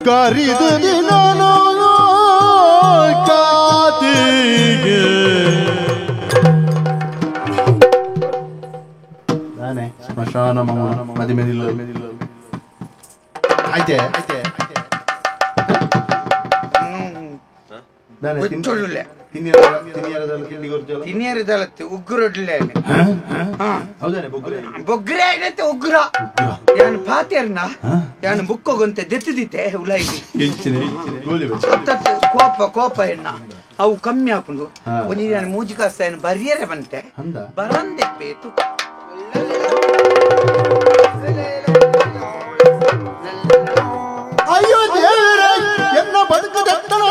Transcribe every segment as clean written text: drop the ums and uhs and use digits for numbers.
ಕರಿದು ದಿನನು ಕಾದಿಗೆ ನಾನೇ ಸ್ಮಶಾನ ಮದಿಮೆದಿಲ್ಲ ಆಯ್ತೆ ಉಗ್ರೊಡ್ಲೆ ಬೊಗ್ರೆ ಆಗತ್ತೆ ಉಗ್ರ ಯಾನ್ ಪಾತೇರ್ನ ಯಾನ್ ಬುಕ್ಕೋಗಂತೆ ದೆತ್ತಿದಿತ್ತೆ ಉಲಾಯಿಗೆ ಕೋಪ ಕೋಪ ಎಣ್ಣ ಅವು ಕಮ್ಮಿ ಹಾಕೊಂಡು ಒಂಜಿ ಯಾನ್ ಮೂಜಿ ಕಾಸ್ತ ಏನು ಬರಿಯರೆ ಬಂತೆ ಬರಂದೆ ಪೇತು ಅಯ್ಯೋ ದೇವರೇ ಎನ್ನ ಬದುಕದತ್ತನ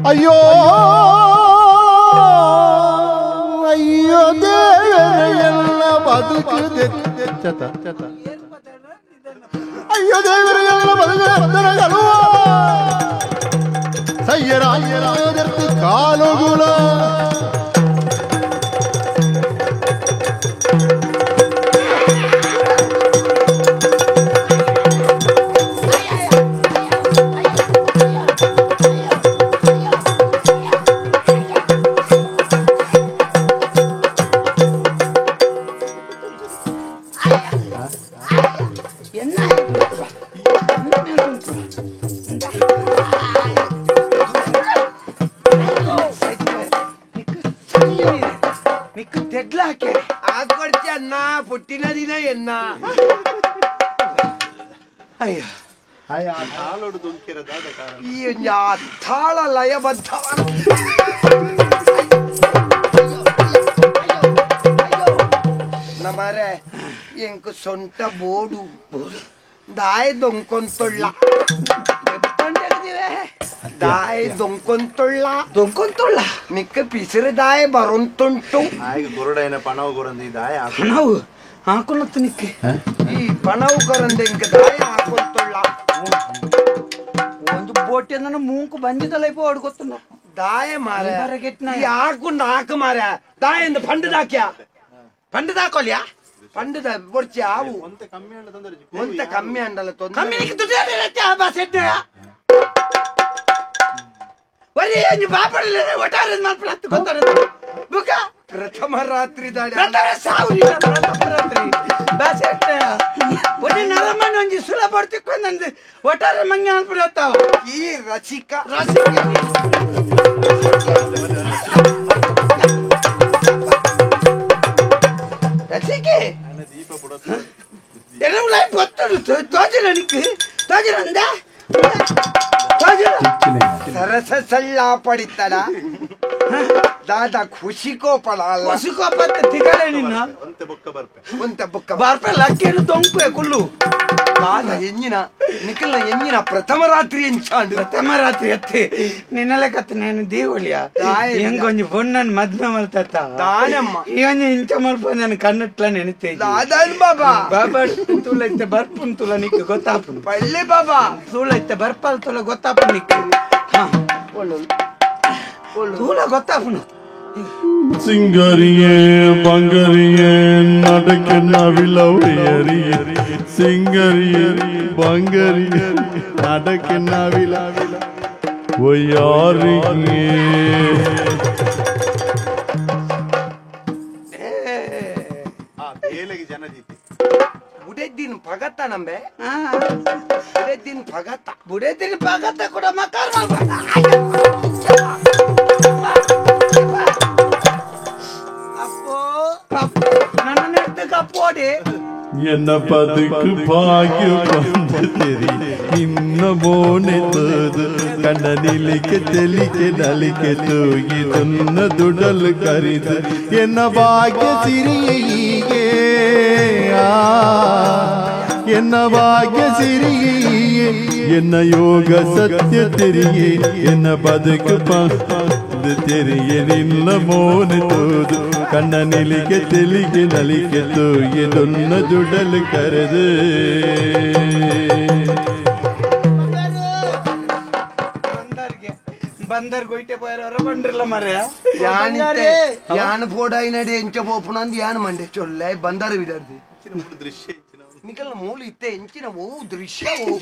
ಅಯ್ಯೋ ಅಯ್ಯೋ ದೇವರೇ ಎಲ್ಲ ಬದುಕದೆ ಅಯ್ಯೋ ದೇವರೇ ಎಲ್ಲ ಬದುಕದತ್ತನಗಲುವ ಸಯ್ಯರಾಯರಾದರ್ತು ಕಾಲುಗುಲ ತಾಳ ಲಯಬದ್ಧ ನಮಾರೆ ಎಂಕು ಸೊಂಟ ಬೋಡು ದಾಯ ದೊಂಕೊಂತೊಳ್ಳ ದಾಯ ದೊಂಕೊಂತೊಳ್ಳ ದೊಂಕೊಂತೊಳ್ಳ ನಿಕ್ಕ ಪಿಸಿರು ದಾಯ ಬರೊಂತುಂಟು ಗುರುಡೈನ ಪಣವು ಗುರಂದಿ ದಾಯ ಪಣವು ಹಾಕೊಳತ್ತು ನಿಕ್ಕೆ ಈ ಪಣವು ಕೊರಂದೆ ಇಂಕ ದಾಯ ಹಾಕೊಂತೊಳ್ಳ ಒಂದು ಬೋಟಿ ಅಂದ್ರೆ ಮೂಂಕು ಬಂದಿದ್ದಲ್ಲ ಇಪ್ಪ ಹೊಡ್ಕೊತ್ತಲ್ಲ ದಾಯ ಮಾರ ಯಾಕು ನಾಲ್ಕು ಮಾರ ದಾಯ ಫಂಡ್ ದಾಕ್ಯಾ ಫಂಡ್ ದಾಕೋಲ್ಯಾ ಫಂಡ್ ಬೊಡ್ಚಿ ಆವು ಒಂತ ಕಮ್ಮಿ ಅಂಡಲ್ಲ ಕಮ್ಮಿ ಪ್ರಥಮ ರಾತ್ರಿ ಪ್ರಥಮ ರಾತ್ರಿ ನರಮನೆ ಒಂಜಿ ಸುಲ ಪಡ್ತಿಕ್ಕೊಂದು ಒಟ್ಟಾರೆ ಮಂಗೆ ಅನ್ಬಿಡತ್ತಾವ ಈ ರಸಿಕ ರಸಿಕ ರಸಿಕೆ ಗೊತ್ತುಂಟು ತೋಜಿಲ್ಲ ನಿಕ್ಕು ತೋಜಿಲ್ಲ ಅಂದ ಸರಸ ಸಲ್ಲ ಪಡಿತಡ ದಾದಾ ಖುಷಿ ಕೋಪಡ ಖುಷಿ ಕೋಪ ತಿಗಳೆ ನಿನ್ನ ಒಂತೆ ಬುಕ್ಕ ಬರ್ಪೆ ಲಕ್ಕೇನು ದೊಂಪೆ ಕುಲ್ಲು ದಾದಾ ಎಂಜಿನ ನಿಖಲ್ನ ಎಂಜಿನ ಪ್ರಥಮ ರಾತ್ರಿ ಎಂಚಾಂಡು ಪ್ರಥಮ ರಾತ್ರಿ ಅತ್ತೆ ನಿನ್ನಲೆ ಕತ್ತ నేను ದೇವಳಿಯ ಹೆಂಗೊಂಜಿ ಪೊಣ್ಣನ್ ಮದ್ಮೆ ಮಲ್ತತ್ತ ದಾನಮ್ಮ ಈ ಒಂಜಿ ಇಂಚ ಮಲ್ಪ ನಾನು ಕಣ್ಣಟ್ಲ ನೆನತೆ ದಾದನ್ ಬಾಬಾ ಬಾಬಾ ತುಲೈತೆ ಬರ್ಪುನ್ ತುಲ ನಿಕ್ ಗೊತ್ತಾಪುನ್ ಪಳ್ಳಿ ಬಾಬಾ ತುಲೈತೆ ಬರ್ಪಲ್ ತುಲ ಗೊತ್ತಾಪುನ್ ನಿಕ್ ತೂಲ ಗೊತ್ತಾಪುನ್ ಸಿಂಗರಿಯೇ ಬಂಗರಿಯೇ ನಡಕೆ ನವಿಲೌರಿಯರಿಯೇ ಸಿಂಗರಿಯೇ ಬಂಗರಿಯೇ ನಡಕೆ ನವಿಲ ಒಯ್ಯಾರಿಯೇ ಬುಡೆದಿನ್ ಪಗತ ನಂಬೆ ಬುಡೆದಿನ್ ಪಗತ ಬುಡೆದಿನ್ ಪಗತ ಕೂಡ ಮಕಾರ ಎನ್ನ ಬದುಕು ಭಾಗ್ಯ ಬಂದಿರಿ ನಿನ್ನ ಮೋನೆ ತೋದು ಕಣ್ಣ ನಿಲಿಕೆ ತೆಲಿಕೆ ನಲಿಕೆ ತೂಗಿ ತುನ್ನ ದುಡಲು ಕರಿದು ಎನ್ನ ಭಾಗ್ಯ ಸಿರಿಯೇ ಎನ್ನ ಭಾಗ್ಯ ಸಿರಿಯೇ ಎನ್ನ ಯೋಗ ಸತ್ಯ ತೆರಿಯೇ ಎನ್ನ ಬದುಕು ಕರೆದು ತೆರೆಯ ನಿನ್ನ ಮೋನೆ ತೋದು ಕಣ್ಣ ನಿಲಿಕೆ ತೆಲಿಗೆ ನಲಿಕೆ ತೋಯದೊನ್ನ ಜುಡಲು ಕರೆದು ಬಂದರ್ ಗೊಯ್ಟೆ ಪೋಯರವರ ಬಂಡ್ರಲ್ಲ ಮರೆ ಯಾನಿತ್ತೆ ಯಾನ್ ಫೋಡಾಯಿನಡೆ ಎಂಚ ಪೋಪುನಂದು ಯಾನ್ ಮಂಡೆ ಚೊಲ್ಲೆ ಬಂದರ್ ವಿದರ್ದಿ ದೃಶ್ಯ ನಿಕಲ್ನ ಮೂಲು ಇತ್ತೆ ಎಂಚಿನ ಓ ದೃಶ್ಯ ಓ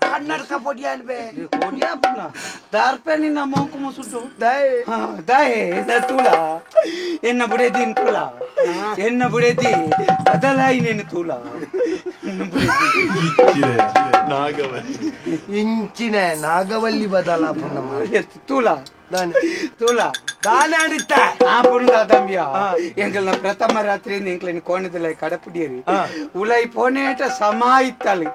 ಕನ್ನಡಕ ಪೊಡಿಯಾನ್ ಬೇ ಪೊಡಿಯಾ ಪುನ ದಾರ್ಪೆ ನಿನ್ನ ಮೋಂಕು ಮುಸುಟು ದಾಯೆ ದಾಯೆ ತುಳ ಎನ್ನ ಬುಡೆದಿನ್ ತುಳ ಎನ್ನ ಬುಡೆದಿ ಬದಲಾಯಿ ನೆನು ತುಳ ಎನ್ನ ಬುಡೆದಿ ನಾಗವಲ್ಲಿ ಇಂಚಿನ ನಾಗವಲ್ಲಿ ಬದಲಾಪುನ ತುಳ ತುಳ ದಾನಾಡಿತ್ತ ಆ ಪುಂಡ ತಂಬಿಯ ಎಂಕಲ್ನ ಪ್ರಥಮ ರಾತ್ರಿ ಎಂಕ್ಲನ ಕೋಣದಲ್ಲ ಕಡಪುಡಿಯರಿ ಉಲೈ ಪೋನೇಟ ಸಮಾಯಿತ್ತಲು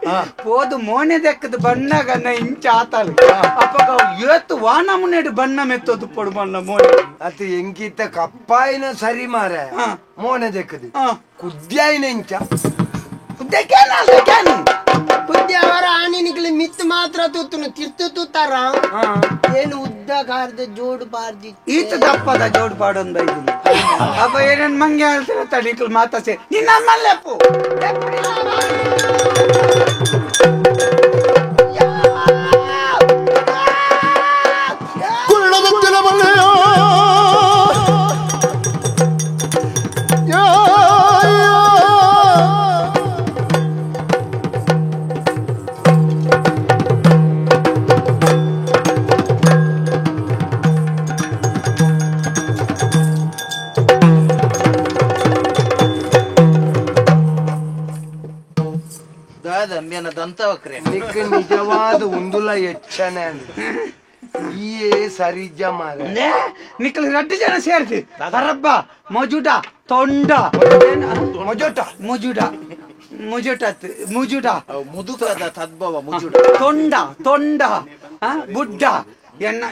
ಪೋದು ಮೋನೆ ದೆಕ್ಕದ ಬಣ್ಣಗನ್ನ ಇಂಚ ಆತಾಳು ಅಪ್ಪಗ ಏತು ವಾನ ಮುನ್ನೇಡು ಬಣ್ಣ ಮೆತ್ತೋದು ಪೊಡು ಬಣ್ಣ ಮೋನೆ ಅದು ಎಂಕಿತ್ತ ಕಪ್ಪಾಯಿನ ಸರಿ ಮಾರ ಮೋನೆ ದೆಕ್ಕದು ಕುದ್ಯಾಯಿನ ಇಂಚ ಕುದ್ಯಾವರ ಆನಿನಿಗಳು ಮಿತ್ ಮಾತ್ರ ತೂತುನು ತಿರ್ತು ತೂತಾರ ಏನು ಉದ್ದ ಕಾರದ ಜೋಡು ಬಾರ್ದಿ ಈತ ದಪ್ಪದ ಜೋಡು ಪಾಡೊಂದು ಬೈದಿಲ್ಲ ಅಪ್ಪ ಏನೇನ್ ಮಂಗೆ ಹೇಳ್ತಾರ ತಡಿಕಲ್ ಮಾತಾಸೆ ನಿನ್ನ ಅಮ್ಮಲ್ಲೆಪ್ಪು ನಿಜವಾದ ಉಂದುಲ ಎಚ್ಚನೆ ಈ ಸರಿಜ ಮಾರ ನಿಕ್ಕಲ್ ರಡ್ಡು ಜನ ಸೇರ್ತಿ ಹರಬ್ಬ ಮೊಜುಡ ತೊಂಡ ಮೊಜೋಟ ಮೊಜುಡ ಮುಜುಟ ಮುಜುಡ ಮುದುಕದ ತದ್ಭವ ಮುಜುಡ ತೊಂಡ ತೊಂಡ ಬುಡ್ಡ ಎನ್ನ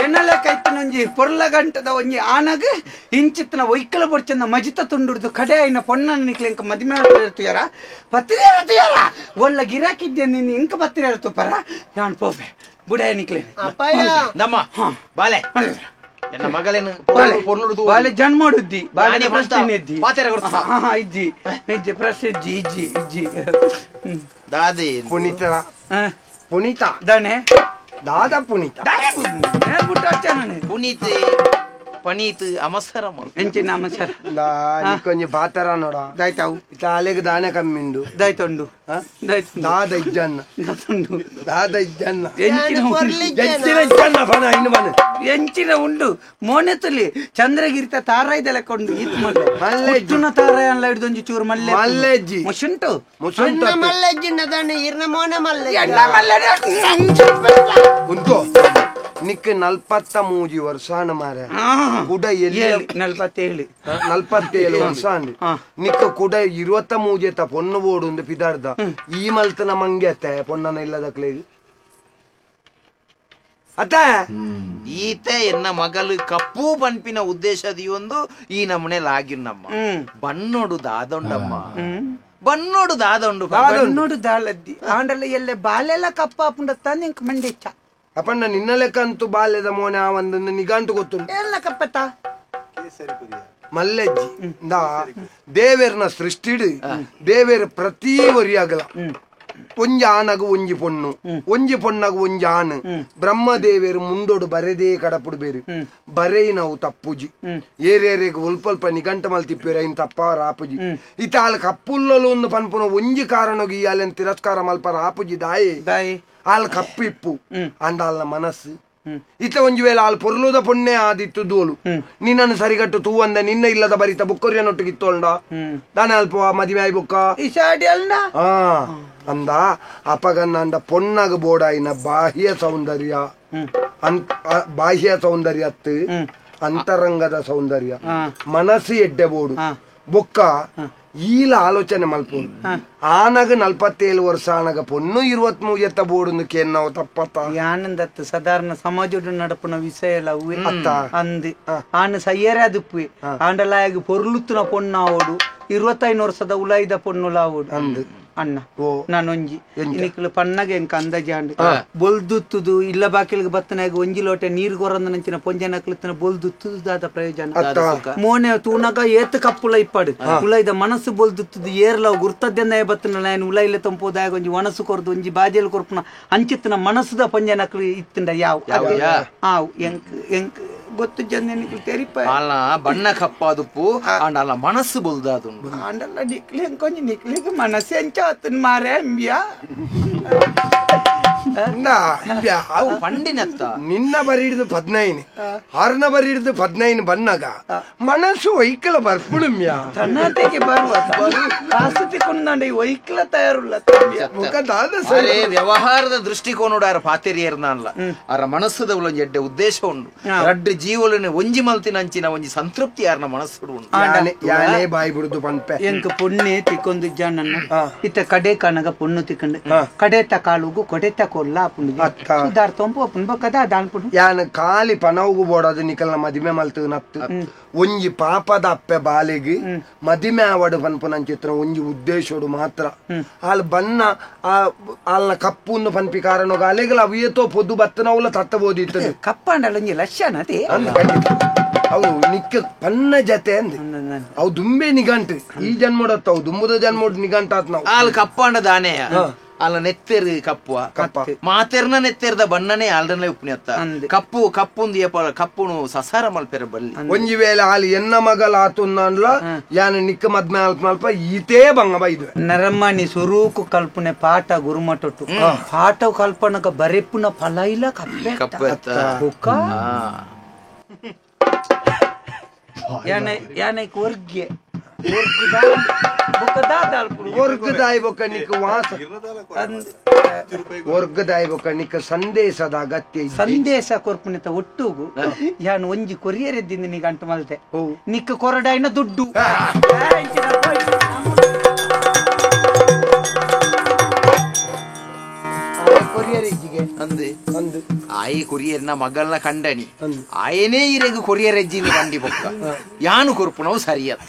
ಎನ್ನಲ ಕೈತನೊಂಜಿ ಪೊರ್ಲ ಗಂಟದ ಒಂಜಿ ಆನಗ ಇಂಚಿತ್ತನ ಒಯ್ಕಲ ಬೊರ್ಚಂದ ಮಜಿತ ತುಂಡುಡ್ದು ಕಡೆ ಆಯ್ನ ಪೊಣ್ಣ ನಿಕ್ಲೆ ಇಂಕ ಮದಿಮೆ ಇರ್ತೀಯಾರ ಪತ್ರಿ ಇರ್ತೀಯಾರ ಒಲ್ಲ ಗಿರಾಕಿದ್ದೆ ನಿನ್ನ ಇಂಕ ಪತ್ರಿ ಇರ್ತುಪರ ನಾನು ಪೋಪೆ ಬುಡ ನಿಕ್ಲೆ ನಮ್ಮ ಬಾಲೆ ಎನ್ನ ಮಗಳೇನು ಬಾಲೆ ಜನ್ಮಡುದ್ದಿ ಬಾಲೆ ಪ್ರಶ್ನೆ ಇದ್ದಿ ಇಜ್ಜಿ ಇಜ್ಜಿ ಪ್ರಶ್ನೆ ಇಜ್ಜಿ ಇಜ್ಜಿ ಇಜ್ಜಿ ದಾದಿ ಪುನೀತ ಪುನೀತ ದಾನೆ ದಾದಾ ಪುನೀತ ಪುನೀತ್ ಪನೀತ್ ಅಮಸರ ಎಂಚಿನ ಅಮಸರ ಕೊಂಚ ಪಾತರ ನೋಡ ದಾಯ್ತಾವು ತಾಲೆಗ್ ದಾನೆ ಕಮ್ಮಿಂಡು ದಾಯ್ತುಂಡು ದಾದ ಇಜ್ಜನ್ನ ದಾದ ಇಜ್ಜನ್ನ ಎಂಚಿನ ಉಂಡು ಮೋನೆತುಲಿ ಚಂದ್ರಗಿರಿತ ತಾರಾಯ್ದೆಲ್ಲ ಕೊಂಡು ಇತ್ತು ಮಲ್ಲೆ ತಾರಾಯ ಅಲ್ಲ ಹಿಡ್ದೊಂಜಿ ಚೂರು ಮಲ್ಲೆ ಮಲ್ಲೆಜ್ಜಿ ಮುಸುಂಟು ಮುಸುಂಟು ಮಲ್ಲೆಜ್ಜಿನ ದಾನೆ ಇರ್ನ ಮೋನೆ ಮಲ್ಲೆ ಉಂಟು ನಿಕ್ 43 ವರ್ಷಾನ ಮಾರ ಕುಡ ಎಲ್ಲಿ 47 47 ವರ್ಷ ನಿಕ್ಕ ಕುಡ 23 ಪೊಣ್ಣು ಬೋಡು ಪಿದಾರ್ದ ಈ ಮಲ್ತನ ಮಂಗೆ ಅತ್ತೆ ಪೊಣ್ಣನ ಇಲ್ಲದಕ್ಲೆ ಅತ್ತ ಈತೆ ಎನ್ನ ಮಗಲು ಕಪ್ಪು ಬನ್ಪಿನ ಉದ್ದೇಶದಿ ಒಂದು ಈ ನಮ್ಮನೆ ಲಾಗಿನ್ನಮ್ಮ ಬಣ್ಣೋಡು ದಾದೊಂಡಮ್ಮ ಬಣ್ಣೋಡು ದಾದೊಂಡು ಬಣ್ಣೋಡು ದಾಲದ್ದಿ ಆಂಡಲ್ಲ ಎಲ್ಲೆ ಬಾಲೆಲ್ಲ ಕಪ್ಪಾಪುಂಡ ತಂದು ಇಂಕ ಮಂಡಿಚ್ಚ ಅಪ್ಪಣ್ಣ ನಿನ್ನ ಲೆಕ್ಕ ಅಂತೂ ಬಾಲ್ಯದ ಮೋನೆ ಆ ಒಂದು ನಿಗಾಂಟು ಗೊತ್ತುಂಟು ಎಲ್ಲ ಕಪ್ಪತ್ತ ಮಲ್ಲೆಜ್ಜಿ ದಾ ದೇವೇರ್ನ ಸೃಷ್ಟಿಡು ದೇವೇರ್ ಪ್ರತಿ ಒರಿಯಾಗಲ ಒಂಜಿ ಆನಗು ಒಂಜಿ ಪೊಣ್ಣು ಒಂಜಿ ಪೊಣ್ಣಗು ಒಂಜಿ ಆನು ಬ್ರಹ್ಮದೇವೇರು ಮುಂಡೋಡು ಬರೆದೇ ಕಡಪುಡು ಬೇರು ಬರೆಯಿನವು ತಪ್ಪುಜಿ ಏರೇರಿಗೆ ಒಲ್ಪಲ್ಪ ನಿಗಂಟ ಮಲ್ತಿಪ್ಪೇರು ಐನ್ ತಪ್ಪಾರ ಆಪುಜಿ ಇತಾಲ ಕಪ್ಪುಲ್ಲಲು ಒಂದು ಪನ್ಪುನ ಒಂಜಿ ಕಾರಣಗಿ ಇಯಾಲೆನ್ ತಿರಸ್ಕಾರ ಮಲ್ಪರ ಆಪುಜಿ ದಾಯೆ ದಾಯೆ ಆಲ್ ಕಪ್ಪು ಇಪ್ಪು ಅಂಡ ಆಲ್ನ ಮನಸ್ಸು ಇತ್ತ ಒಂಜಿ ವೇಳೆ ಆಲ್ ಪೊರ್ಲುದ ಪೊಣ್ಣೆ ಆದಿತ್ತು ದೋಲು ನಿನ್ನನ್ನು ಸರಿಗಟ್ಟು ತೂವಂದ ನಿನ್ನ ಇಲ್ಲದ ಬರಿತ ಬುಕ್ಕೊರಿಯನೊಟ್ಟಿಗೆ ಇತ್ತೋಂಡ ದಾನೆ ಅಲ್ಪ ಮದುವೆ ಆಯ್ ಬುಕ್ಕ ಅಂದ ಅಪಗನ್ನಂಡ ಪೊಣ್ಣಗ ಬೋಡಾಯಿನ ಬಾಹ್ಯ ಸೌಂದರ್ಯ ಬಾಹ್ಯ ಸೌಂದರ್ಯ ಅತ್ತು ಅಂತರಂಗದ ಸೌಂದರ್ಯ ಮನಸ್ಸು ಎಡ್ಡೆ ಬೋಡು ಬೊಕ್ಕ ಈಲ ಆಲೋಚನೆ ಮಲ್ಪೋಡು ಆನಗ 47 ವರ್ಷ ಆನಗ ಪೊಣ್ಣು 23 ಎತ್ತ ಬೋಡು ಕೆನ್ನವು ತಪ್ಪತ್ತ ಆನಂದತ್ತು ಸಾಧಾರಣ ಸಮಾಜದ ನಡಪುನ ವಿಷಯ ಎಲ್ಲ ಅತ್ತ ಅಂದ್ ಆನ ಸಯ್ಯರೇ ಅದುಪ್ಪು ಆಂಡಲಾಯಗ ಪೊರ್ಲುತ್ತುನ ಪೊಣ್ಣಾವೋಡು 25 ವರ್ಷದ ಉಲಾಯ್ದ ಪೊಣ್ಣುಲಾವೋಡು ಅಂದ್ ಅಣ್ಣ ಓ. ನಾನೊಂಜಿ ನಿಕ್ಲು ಪನ್ನಗ ಎಂಕ ಅಂದಾಜಾಂಡ್ ಬೊಲ್ದುತ್ತುದು ಇಲ್ಲ ಬಾಕಿಲ್ಗೆ ಬತ್ತನಾಗ ಒಂಜಿ ಲೋಟೆ ನೀರ್ ಗೊರಂದ ನಂಚಿನ ಪೊಂಜನಕ್ಲುತ್ತನ ಬೊಲ್ದುತ್ತುದು ದಾದ ಪ್ರಯೋಜನ ಮೋನೆ ತೂನಗ ಏತ್ ಕಪ್ಪುಲ ಇಪ್ಪಾಡು ಉಲೈದ ಮನಸ್ಸು ಬೊಲ್ದುತ್ತುದು ಏರ್ಲ ಗುರ್ತದ್ದೆಂದ ಬತ್ತನ ನಾನು ಉಲೈಲೆ ತಂಪೋದಾಗ ಒಂಜಿ ಒಣಸು ಕೊರ್ದು ಒಂಜಿ ಬಾಜೆಲ್ ಕೊರ್ಪುನ ಅಂಚಿತ್ತನ ಮನಸ್ಸುದ ಪೊಂಜನಕ್ಲು ಇತ್ತಂಡ ಯಾವ ಆವ್ ಎಂಕ್ ಎಂಕ್ ಗೊತ್ತು ಜನ ನಿಕ್ಲು ತೆರಿಪ ಅಲ್ಲ ಬಣ್ಣ ಕಪ್ಪಾದುಪ್ಪು ಆಂಡ ಅಲ್ಲ ಮನಸ್ಸು ಬೊಲ್ದಾದುಂಡು ಆಂಡಲ್ಲ ನಿಕ್ಲಿ ಎಂಕೊಂಜಿ ನಿಕ್ಲಿಗೆ ಮನಸ್ಸು ಎಂಚ ಆತನ್ ಮಾರೆ ಅಂಬ್ಯಾ ಅವು ಪಂಡಿನತ್ತ ನಿನ್ನ ಬರಿ ಹಿಡಿದು 15 ಆರ್ನ ಬರಿ ಹಿಡಿದು 15 ಬನ್ನಾಗ ಮನಸ್ಸು ವೈಕಲ ಬರ್ಪುಳುಮ್ಯಾ ತನ್ನತೆಗೆ ಬರುವ ಕಾಸು ತಿಕ್ಕೊಂಡ ಈ ವೈಕಲ ತಯಾರುಲ್ಲ ಅರೆ ವ್ಯವಹಾರದ ದೃಷ್ಟಿಕೋನೋಡು ಆರ ಪಾತೆರಿಯರ್ನಾನ್ಲ ಆರ ಮನಸ್ಸುದ ಒಂಜಿ ಎಡ್ಡೆ ಉದ್ದೇಶ ಉಂಡು ರಡ್ಡು ಜೀವಲನೆ ಒಂಜಿ ಮಲ್ತಿನ ಅಂಚಿನ ಒಂಜಿ ಸಂತೃಪ್ತಿ ಯಾರನ ಮನಸ್ಸುಡು ಉಂಡು ಯಾನೇ ಬಾಯಿ ಬಿಡುದು ಪನ್ಪೆ ಎಂಕ್ ಪೊಣ್ಣೆ ತಿಕ್ಕೊಂದು ಜನ ಇತ್ತ ಕಡೆ ಕನಗ ಪೊಣ್ಣು ತಿಕ್ಕಂಡು ಕಡೆತ ಕಾಲುಗು ಕೊಡೆತ ಕೊಲ್ಲ ಆಪುಂಡು ಸುಧಾರ್ ತೊಂಪು ಅಪ್ಪುಂಡು ಬೊಕ್ಕದ ಅದಾನ್ಪುಂಡು ಯಾನ ಖಾಲಿ ಪನವುಗು ಬೋಡದು ನಿಕಲ್ನ ಮದಿಮೆ ಮಲ್ತು ನತ್ತು ಒಂಜಿ ಪಾಪದ ಅಪ್ಪೆ ಬಾಲಿಗೆ ಮದಿಮೆ ಆವಡು ಪನ್ಪುನ ಚಿತ್ರ ಒಂಜಿ ಉದ್ದೇಶೋಡು ಮಾತ್ರ ಆಲ್ ಬನ್ನ ಆ ಆಲ್ನ ಕಪ್ಪುನ್ನು ಪನ್ಪಿ ಕಾರಣೋಗ ಅಲೆಗಲ ಅವಿಯತೋ ಪೊದ್ದು ಬತ್ತನವುಲ ತತ್ತಬೋದಿತ್ತು ಕಪ್ಪಾಂಡಲ ಒಂಜಿ ಲಕ್ಷಣ ಅದೇ ಅವು ನಿಕ್ಕ ಪನ್ನ ಜತೆ ಅಂದ್ ಅವು ದುಂಬೆ ನಿಗಂಟು ಈ ಜನ್ಮೋಡತ್ತ ಅವು ದುಂಬುದ ಜನ್ಮೋಡ್ ನಿಗಂಟಾತ್ ನಾವು ಆಲ್ ಕಪ್ಪಾಂಡ ದಾನೆಯ ಅಲ್ಲ ನೆತ್ತೆರ್ ಕಪ್ಪುವ ಕಪ್ಪ ಮಾತೆರ್ನ ನೆತ್ತೆರ್ದ ಬಣ್ಣನೆ ಆಲ್ರನೆ ಉಪ್ಪುನಿ ಅತ್ತ ಕಪ್ಪು ಕಪ್ಪುಂದು ಏಪ ಕಪ್ಪುನು ಸಸಾರ ಮಲ್ಪೆರ ಬಲ್ಲಿ ಒಂಜಿ ವೇಳೆ ಆಲ್ ಎನ್ನ ಮಗಲ ಆತುನ್ನಲ್ಲ ಯಾನ ನಿಕ್ಕ ಮದ್ಮೆ ಆಲ್ಪ್ ಮಲ್ಪ ಈತೇ ಬಂಗ ಬೈದ್ವೆ ನರಮ್ಮನಿ ಸುರೂಕು ಕಲ್ಪನೆ ಪಾಠ ಗುರುಮಠೊಟ್ಟು ಪಾಠ ಕಲ್ಪನಕ ಬರೆಪುನ ಫಲ ಇಲ್ಲ ಕಪ್ಪೆ ಕಪ್ಪೆತ್ತ ಬುಕ್ಕ ಯಾನೆ ಯಾನೆ ವರ್ಗೆ ವರ್ಗದಾಯಿ ಬೊಕ್ಕ ನಿಕ್ಕ ವಾಸ ವರ್ಗದಾಯಿ ಬೊಕ್ಕ ನಿಕ್ಕ ಸಂದೇಶದ ಅಗತ್ಯ ಸಂದೇಶ ಕೊರ್ಪುನಿತ ಒಟ್ಟುಗು ಯಾನ್ ಒಂಜಿ ಕೊರಿಯರ್ ಎದ್ದಿಂದ ನೀ ಗಂಟು ಮಲ್ತೆ ನಿಕ್ಕ ಕೊರಡಾಯಿನ ದುಡ್ಡು ಅಂದೆ ಅಂದು ಆಯಿ ಕೊರಿಯರ್ನ ಮಗಲ್ನ ಕಂಡಣಿ ಆಯನೇ ಇರೆಗ್ ಕೊರಿಯರ್ ಎಜ್ಜಿನ ಕಂಡಿ ಬೊಕ್ಕ ಯಾನು ಕೊರ್ಪುನವು ಸರಿಯತ್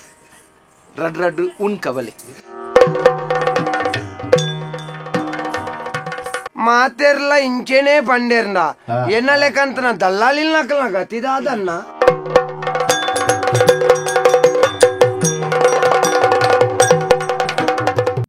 ರಡ್ ರಡ್ ಉನ್ ಕವಲೆ ಮಾತೆರ್ಲ ಇಂಚೆನೆ ಪಂಡೇರ್ನ ಎನ್ನಲೆಕಂತನ ದಲ್ಲಾಲಿಲ್ ನಕಲ್ನ ಗತಿದಾದನ್ನ